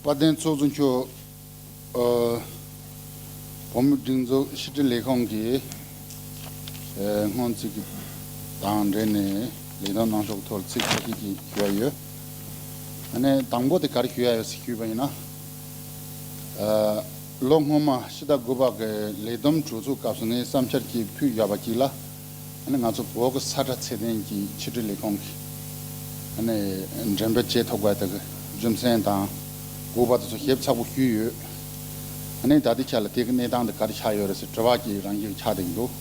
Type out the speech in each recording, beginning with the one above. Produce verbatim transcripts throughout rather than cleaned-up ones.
དཔལ་ལྡན་ཚོགས་གཙོ་མཆོག་ཨ། བོད་མིའི་སྒྲིག་འཛུགས་ཕྱི་དྲིལ་ལས་ཁང་གི་ཨ། སྔོན་རྩིས་ཀྱི་དང་འབྲེལ་ནས་ལས་དོན་གནང་ཕྱོགས་ཐོག་ཚིག་ཁ་ཤས་ཅིག་ཞུ་ཡ་ཡོད། ཨ་ནི་དང་པོ་དེ་ག་རེ་ཞུ་ཡ་ཡོད་ཟེར་ཞུས་པ་ཡིན་ན། ཨ། ལོ་སྔོན་མ་ཕྱི་ཟླ་དགུ་པ་གི་ལས་བསྡོམས་གྲོས་ཚོགས་སྐབས་སུ་ངས་བསམ་འཆར་ཅིག་ཕུལ་བཞག་པ་ཅིག་ལ། ཨ་ནི་ང་ཚོ་བོད་ཀྱི་ས་ཁྲ་ཚད་ལྡན་གྱི་ཕྱི་དྲིལ་ལས་ཁང་གིས་ཨ་ནི་འགྲེམས་སྤེལ་བྱེད་ཐུབ་པ་དེ་གི་རྒྱུ་མཚན་དང་དགོས་པ་དེ་ཚོ་ཞིབ་ཚགས་པོ་ཞུས་ཡོད། ཨ་ནི་ད་ལྟའི་ཆ་ལ་དེ་གི་གནས་སྟངས་དེ་ག་རེ་ཆགས་ཡོད་རེད་ཟེར་དྲི་བ་ཅིག་རང་བཞིན་ཆགས་བསྡད་ཀྱི་འདུག་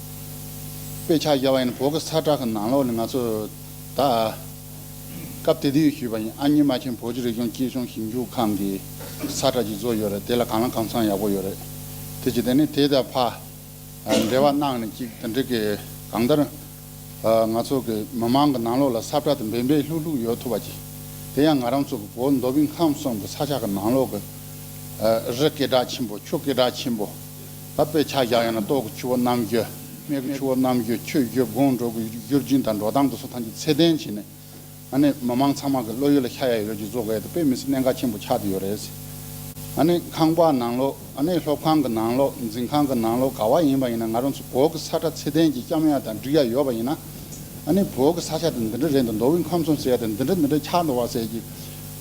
དཔེ་ཆ་བཞག་པ་ཡིན་ན་བོད་ཀྱི་ས་ཁྲ་གི་ནང་ལོགས་ནས་ང་ཚོ་ད་སྐབས་དེ་དུས་ཞུས་པ་ཡིན། ཨ་མྱེས་རྨ་ཆེན་བོད་ཀྱི་རིག་གཞུང་གཅེས་སྐྱོང་ཞིབ་འཇུག་ཁང་གིས་ས་ཁྲ་ཅིག་བཟོས་ཡོད་རེད། དེ་ལ་གང་ལ་གང་འཚམ་ཡག་པོ་ཡོད་རེད། དེ་ཅི་དེ་ནི་དེ་དང་ཕ། འབྲེལ་བ་གནང་ནས་ཅིག་དེ་འདྲ་གི་གང་ལྟར། ང་ཚོ་གི་མི་མང་གི་ནང་ལོགས་ལ་ས་ཁྲ་དེ་འབད་འབད་ལྷུག་ལྷུག་ཡོད་ཐུབ་པ་ཅིག་དེ་ཡང་ང་རང་ཚོ་གི་བོད་མདོ་དབུས་ཁམས་གསུམ་གི་ས་ཆ་གི་ནང་ལོགས་གི་རི་སྐད་གྲགས་ཆེན་པོ། ཆུ་སྐད་གྲགས་ཆེན་པོ། ད་དཔེ་ཆ་བཞག་ཡོད་ན་སྟོད་གི་ཆུ་བོ་རྣམ་རྒྱལ། སྨད་གི་ཆུ་བོ་རྣམ་རྒྱལ། ཆུ་བཞུར་སྒང་དྲུག་གི་བཞུར་རྒྱུན་དང་འགྲོ་སྟངས་དེ་ཚོ་ཐམས་ཅད་ཚད་ལྡན་བྱས་ནས། ཨ་ནི་མི་མང་ཚང་མ་གི་བློ་ཡུལ་ལ་ཤར་ཡ་ཡོད་ཅིག་བཟོ་དགོས་ཡ་དེ་དཔེ་མི་སྲིད་གནད་འགག་ཆེན་པོ་ཆགས་བསྡད་ཡོད་རེད། ཨ་ནི་ཁང་པ་ནང་ལོགས། ཨ་ནི་སློབ་ཁང་གི་ནང་ལོགས། འཛིན་ཁང་གི་ནང་ལོགས། ག་བ་ཡིན་པ་ཡིན་ན་ང་རང་ཚོ་བོད་ཀྱི་ས་ཁྲ་ཚད་ལྡན་ཅིག་བཤམས་ཡ་དང་སྒྲིག་ཡ་ཡོད་པ་ཡིན་ན། ཨ་ནི་བོད་ཀྱི་ས་ཆ་དེ་འདི་འདྲ་རེད་འདུག་མདོ་དབུས་ཁམས་གསུམ་ཟེར་ཡ་དེ་འདི་འདྲ་འདི་འདྲ་ཆགས་འདུག་བ་ཟེར་གྱི།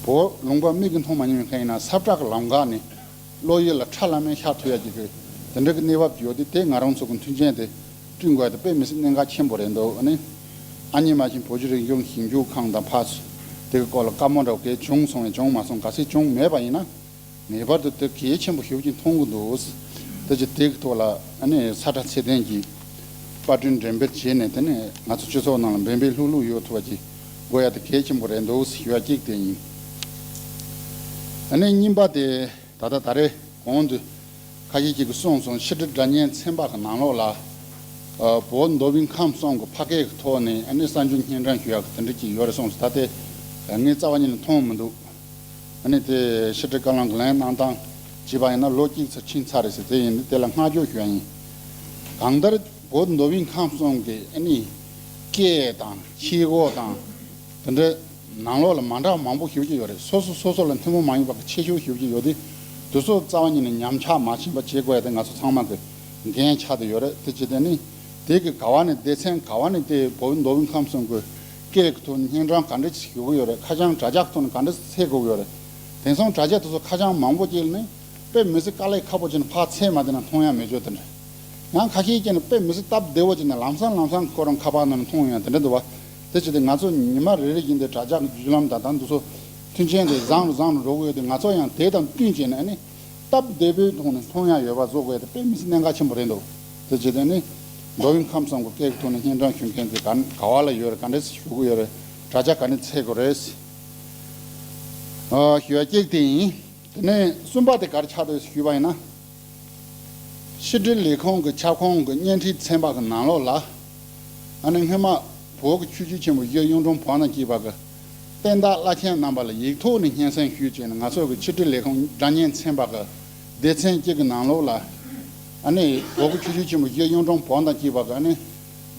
བོད་ལུང་པ་མིག་གིས་མཐོང་མ་མྱོང་བའི་མཁན་ཡིན་ན་ས་བཀྲ་གི་ལམ་ཁ་ནས་བློ་ཡུལ་ལ་ཁྲ་ལམ་མེ་ཤར་ཐུབ་ཡ་ཅིག་གི་དེ་འདྲ་གི་གནས་བབ་ཅིག་ཡོད་དུས། དེ་ང་རང་ཚོ་གི་མཐུན་རྐྱེན་དེ་བསྐྲུན་དགོས་ཡ་དེ་དཔེ་མི་སྲིད་གནད་འགག་ཆེན་པོ་རེད་འདུག་ཨ་ནི་ཨ་མྱེས་རྨ་ཆེན་བོད་ཀྱི་རིག་གཞུང་ཞིབ་འཇུག་ཁང་དང་ཕར་ཚུར་དེ་གི་སྐོར་ལ་བཀའ་མོལ་འདྲ་བོ་གས་བྱུང་སོང་བས་བྱུང་མ་སོང་། གལ་སྲིད་བྱུང་མེད་པ་ཡིན་ན་ངེས་པར་དུ་དེ་གལ་ཆེན་པོ་ཞེ་པོ་ཅིག་མཐོང་གི་འདུག་དེ་ཅི་དེ་གི་ཐོག་ལ་ཨ་ནི་ས་ཁྲ་ཚད་ལྡན་གྱི་པར་སྐྲུན་འགྲེམས་སྤེལ་བྱས་ནས། དེ་ནས་ང་ཚོ་སྤྱི་ཚོགས་ནང་ལ་འབད་འབད་ལྷུག་ལྷུག་ཡོད་ཐུབ་པ་ཅིག་དགོས་ཡ་དེ་གལ་ཆེན་པོ་རེད་འདུག་ཞུ་བ་གཅིག་དེ་ཡིན། ཨ་ནི་གཉིས་པ་དེ། ད་ལྟ་ད་རེས་གོང་དུ་ཁ་ཤས་ཅིག་གིས་གསུངས་སོང་། ཕྱི་དྲིལ་སྒྲ་སྙན་ཚན་པ་གི་ནང་ལོགས་ལ། ཨ། བོད་མདོ་དབུས་ཁམས་གསུམ་གྱི་ཕ་སྐད་ཀྱི་ཐོག་ནས་ཨ་ནི་གསར་འགྱུར་སྙན་སྒྲོན་ཞུ་ཡག་གི་དེ་འདྲ་ཅིག་ཡོད་རེད་གསུངས་སོང་། ད་དེ་ངས་རྩ་བ་ཉིད་ནས་མཐོང་མི་འདུག་ཨ་ནི་དེ་ཕྱི་དྲིལ་བཀའ་བློན་གྱི་ལན་གནང་སྟངས་བྱས་པ་ཡིན་ན་ལོ་གཅིག་ཙམ་ཕྱིན་ཚར་རེད་ཟེར། དེ་ཡིན་དུས་དེ་ལ་བསྔགས་བརྗོད་ཞུ་ཡ་ཡིན། གང་ལྟར་བོད་མདོ་དབུས་ཁམས་གསུམ་གྱི་ཨ་ནི་སྐད་དང་ཆས་གོས་དང་དེ་འདྲ། ནང་ལོགས་ལ་མ་འདྲ་བ་མང་པོ་ཞེ་པོ་ཅིག་ཡོད་རེད། སོ་སོ་སོ་སོ་ལ་ཐུན་མོང་མ་ཡིན་པ་གི་ཁྱད་ཆོས་ཞེ་པོ་ཅིག་ཡོད་དེ། དེ་ཚོ་རྩ་བ་ཉིད་ནས་ཉམས་ཆག་མ་ཕྱིན་པ་བྱེད་དགོས་ཡ་དེ་ང་ཚོ་ཚང་མ་གི་འགན་ཆགས་བསྡད་ཡོད་རེད། དེ་བྱས་ཏེ་ནི་དེ་གི་ག་བ་ནས་སྡེ་ཚན་ག་བ་ནས་དེ་བོད་མདོ་དབུས་ཁམས་གསུམ་གི་སྐད་ཀྱི་ཐོག་ནས་སྙན་སྒྲོན་ག་འདྲ་ཞིག་ཞུ་གི་ཡོད་རེད། ཁ་བྱང་དྲ་རྒྱ་གི་ཐོག་ནས་ག་འདྲ་ཞིག་འཚོལ་དགོས་ཀྱི་ཡོད་རེད། དེང་སང་དྲ་རྒྱ་དེ་ཚོ་ཁ་བྱང་མང་པོ་ཅིག་ལ་ནི། དཔེ་མི་སྲིད་དཀའ་ལས་ཁག་པོ་བྱས་ནས་ཕར་འཚོལ་མ་བསྡད་ན་མཐོང་ཡ་མེད་ཆོག་དེ་འདྲ། ཡང་ཁ་ཤས་ཀྱིས་ནི་དཔེ་མི་སྲིད་སྟབས་བདེ་བོ་བྱས་ནས་ལམ་སང་ལམ་སང་ཁོ་རང་ཁ་པར་ནང་མཐོང་ཡ་དེ་འདྲ་འདུག་བ། དེ་བྱས་ཏེ་ང་ཚོ་ཉི་མ་རེ་རེ་བཞིན་དུ་དྲ་རྒྱ་གི་བརྒྱུད་ལམ་དང་ད་འདི་ཚོ་མཐུན་རྐྱེན་དེ་བཟང་རུ་བཟང་རུ་འགྲོ་གི་ཡོད་དུས། ང་ཚོ་ཡང་དེ་དང་བསྟུན་བྱས་ནས་ནི་སྟབས་བདེ་པོའི་ཐོག་ནས་མཐོང་ཡ་ཡོད་པ་བཟོ་དགོས་ཡ་དེ་དཔེ་མི་སྲིད་གནད་འགག་ཆེན་པོ་རེད་འདུག་དེ་བྱས་ཏེ་ནི་མདོ་དབུས་ཁམས་གསུམ་གྱི་སྐད་ཀྱི་ཐོག་ནས་སྙན་སྒྲོན་ཞུ་མཁན་དེ་ག་ག་བ་ལ་ཡོད་རེད། ག་འདྲ་ཞིག་ཞུ་གི་ཡོད་རེད། དྲ་རྒྱ་ག་ནས་འཚོལ་དགོས་རེད། ཨ། ཞུ་ཡ་གཅིག་དེ་ཡིན། དེ་ནས་གསུམ་པ་དེ་ག་རེ་ཆགས་འདུག་ཞུས་པ་ཡིན་ན། ཕྱི་དྲིལ་ལས་ཁང་གི་ཁྱབ་ཁོངས་ཀྱི་བརྙན་འཕྲིན་ཚན་པ་གི་ནང་ལོགས་ལ། ཨ་ནི་སྔོན་མ་བོད་ཀྱི་ཆོས་བརྒྱུད་ཆེན་པོ་བཞི་གཡུང་དྲུང་བོན་དང་བཅས་པ་གི་བསྟན་བདག་བླ་ཆེན་རྣམ་པ་ལ་ཡིག་ཐོག་ནས་སྙན་སེང་ཞུས་བྱས་ནས། ང་ཚོ་གི་ཕྱི་དྲིལ་ལས་ཁང་སྒྲ་སྙན་ཚན་པ་གི་སྡེ་ཚན་གཅིག་གི་ནང་ལོགས་ལ། ཨ་ནི་བོད་ཀྱི་ཆོས་བརྒྱུད་ཆེན་པོ་བཞི་གཡུང་དྲུང་བོན་དང་བཅས་པ་གི་ཨ་ནི་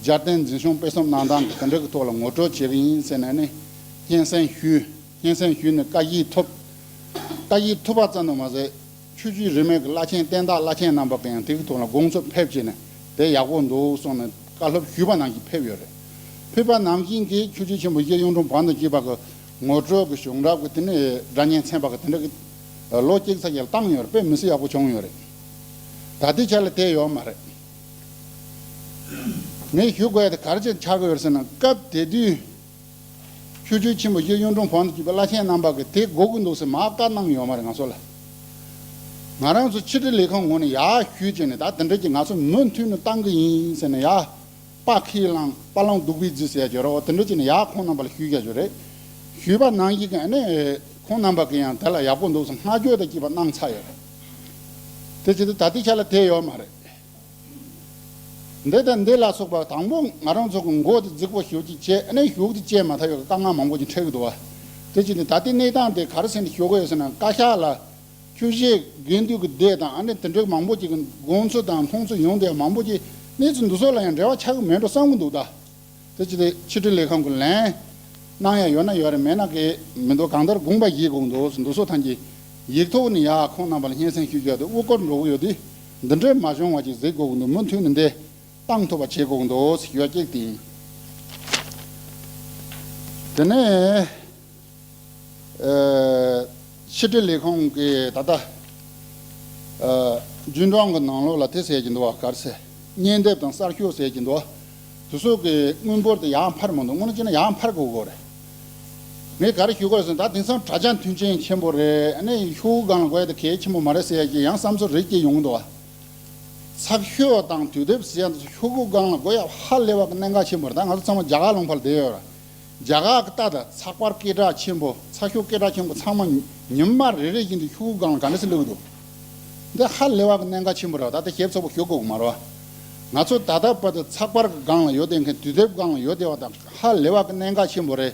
རྒྱལ་བསྟན་འཛིན་སྐྱོང་སྤེལ་གསུམ་གནང་སྟངས་ཀྱི་དེ་འདྲ་གི་ཐོག་ལ་ངོ་སྤྲོད་བྱེད་ཀྱི་ཡིན་ཟེར་ནས་ནི་སྙན་སེང་ཞུས། སྙན་སེང་ཞུས་ནས་བཀའ་ཞིག་ཐོབ། བཀའ་ཞིག་ཐོབ་པ་ཙམ་དུ་མ་ཟད། ཆོས་བརྒྱུད་རིས་མེད་ཀྱི་བླ་ཆེན་བསྟན་བདག་བླ་ཆེན་རྣམ་པ་གིས་ཡང་དེ་གི་ཐོག་ལ་དགོངས་ཚུལ་ཕེབས་བྱས་ནས་དེ་ཡག་པོ་འདུག་གསུངས་ནས་བཀའ་སློབ་ཞུས་པ་ནང་བཞིན་ཕེབས་ཡོད་རེད། ཕེབས་པ་ནང་བཞིན་གྱི་ཆོས་བརྒྱུད་ཆེན་པོ་བཞི་གཡུང་དྲུང་བོན་དང་བཅས་པ་གི་ངོ་སྤྲོད་ཀྱི་གཞུང་རབ་ཀྱི་དེ་ནས་སྒྲ་སྙན་ཚན་པ་གི་དེ་འདྲ་གི་ལོ་གཅིག་ཙམ་ཞིག་ལ་བཏང་ཡོད་རེད། དཔེ་མི་སྲིད་ཡག་པོ་བྱུང་ཡོད་རེད། ད་ལྟའི་ཆ་ལ་དེ་ཡོད་མ་རེད། ངས་ཞུ་དགོས་ཡ་དེ་ག་རེ་བྱས་ཆགས་ཀྱི་ཡོད་རེད་ཟེར་ན། སྐབས་དེ་དུས། ཆོས་བརྒྱུད་ཆེན་པོ་བཞི་གཡུང་དྲུང་བོན་དུ་གྱུར་པའི་བླ་ཆེན་རྣམ་པ་གིས་དེ་དགོས་ཀྱི་འདུག་ཟེར་མར་བཀའ་གནང་ཡོད་མ་རེད་ང་ཚོ་ལ། ང་རང་ཚོ་ཕྱི་དྲིལ་ལས་ཁང་ངོས་ནས་ཡར་ཞུས་བྱས་ནས། ད་དེ་འདྲ་གྱི་ང་ཚོ་མུ་མཐུད་ནས་བཏང་གི་ཡིན་ཟེར་ནས། ཡར་པ་ཁས་བླངས། པ་ལང་གདུག་པའི་རྫི་ཟེར་ཡ་ཅིག་ཡོད་རེད། འོ་དེ་འདྲ་བྱས་ནས་ཡར་ཁོང་རྣམ་པ་ལ་ཞུས་བཞག་ཡོད་རེད། ཞུས་པ་ནང་བཞིན་གྱི་ཨ་ནི་ཁོང་རྣམ་པ་གིས་ཡང་དེ་ལ་ཡག་པོ་འདུག་ཟེར་བསྔགས་བརྗོད་དང་བཅས་པ་གནང་ཚར་ཡོད་རེད། དེ་བྱས་ཏེ་ད་ལྟའི་ཆ་ལ་དེ་ཡོད་མ་རེད། འདི་དང་འདི་ལ་སོགས་པ་དང་པོ་ང་རང་ཚོ་གི་མགོ་དེ་རྫིག་པོ་ཞེ་པོ་ཅིག་བྱས། ཨ་ནི་གཞུག་དེ་བྱས་མ་ཐག་ཡོད་དཀའ་ངལ་མང་པོ་ཅིག་འཕྲད་ཀྱི་འདུག་བ། དེ་བྱས་ནས་ད་ལྟའི་གནས་སྟངས་དེ་ག་རེ་ཟེར་ནས་ཞུ་དགོས་ཡོད་ཟེར་ན། བཀའ་ཤག་ལ་ཆོས་བརྒྱུད་དགེ་འདུན་གྱི་སྡེ་དང་ཨ་ནི་དེ་འདྲའི་མང་པོ་ཅིག་གི་དགོངས་ཚུལ་དང་མཐོང་ཚུལ་ཡོང་དེ་མང་པོ་ཅིག་གནས་ཚུལ་འདི་ཚོ་ལ་ཡང་འབྲེལ་བ་ཆགས་ཀྱི་མེད་འགྲོ་བསམ་གྱི་འདུག་ད། དེ་ཅི་སྟེ་ཕྱི་དྲིལ་ལས་ཁང་གི་ལན་གནང་ཡ་ཡོད་ན་ཡོད་རེད། མེད་ན་གི་མི་འདུག་གང་ལྟར་དགོངས་པ་བཞེས་དགོས་འདུག་འདུག་སོ་ཐམས་ཅད་ ཡིག་ཐོག་ནས་ཡ་ཁོང་རྣམ་པ་ལ་སྙན་སེང་ཞུ་རྒྱུ་དེ་དབུ་སྐོར་འགྲོ་གི་ཡོད་དུས་འདི་འདྲའི་མ་བྱུང་བ་ཅིག་གཟིགས་དགོས་ཀྱི་འདུག་མུ་མཐུད་ནས་འདི་བཏང་ཐུབ་པ་བྱེད་དགོས་ཀྱི་འདུག་ཟེར་ཞུ་བ་གཅིག་དེ་ཡིན། དེ་ནས་ཕྱི་དྲིལ་ལས་ཁུངས་ཀྱི་ད་ལྟ་རྒྱུན་གྲོན་གྱི་ནང་ལོགས་ལ་དེ་ཟེར་གྱི་འདུག་བ། ག་རེ་ཟེར། གཉེན་སྡེབ་དང་གསར་ཤོག་ཟེར་གྱི་འདུག་བ། དེ་ཚོ་གི་དངུལ་འབོར་དེ་ཡར་འཕར་མ་འདུག་དངོས་གནས་བྱས་ན་ཡར་འཕར་དགོས་ཀྱི་རེད། ངས་ག་རེ་ཞུ་དགོས་རེད་ཟེར་ན། ད་དེང་སང་དྲ་རྒྱ་མཐུན་རྐྱེན་ཆེན་པོ་རེད། ཨ་ནི་ཤོག་གུ་སྒང་ལ་དགོས་ཡ་དེ་གལ་ཆེན་པོ་མ་རེད་ཟེར་ཡ་གི་ཡང་བསམ་ཚུལ་རེ་སྐྱེ་ཡོང་གི་འདུག་བ། ཚགས་ཤོག་དང་དུས་དེབ་ཟེར་ཡ་འདི་ཚོ་ཤོག་གུ་སྒང་ལ་དགོས་ཡ་ཧ་ལས་པ་གི་གནད་འགག་ཆེན་པོ་རེད། ད་ང་ཚོ་ཚང་མ་རྒྱ་གར་ལུང་པར་བསྡད་ཡོད་རེད། རྒྱ་གར་གི་ལྟ་ད་ཚགས་པར་སྐད་གྲགས་ཆེན་པོ། ཚགས་ཤོག་སྐད་གྲགས་ཆེན་པོ་ཚང་མ་ཉི་མ་རེ་རེ་བཞིན་དུ་ཤོག་གུ་སྒང་ལ་ག་འདྲ་སེ་བླུགས་འདུག་འདི་ཧ་ལས་པ་གི་གནད་འགག་ཆེན་པོ་རེད། ད་ལྟ་ཞིབ་ཚགས་པོ་ཞུ་དགོས་གི་མ་རེད་བ། ང་ཚོ་ད་ལྟ་བར་དུ་ཚགས་པར་གི་སྒང་ལ་ཡོད་བསྡད་མཁན། དུས་དེབ་སྒང་ལ་ཡོད་བསྡད་པ་དང་ཧ་ལས་པ་གི་གནད་འགག་ཆེན་པོ་རེད།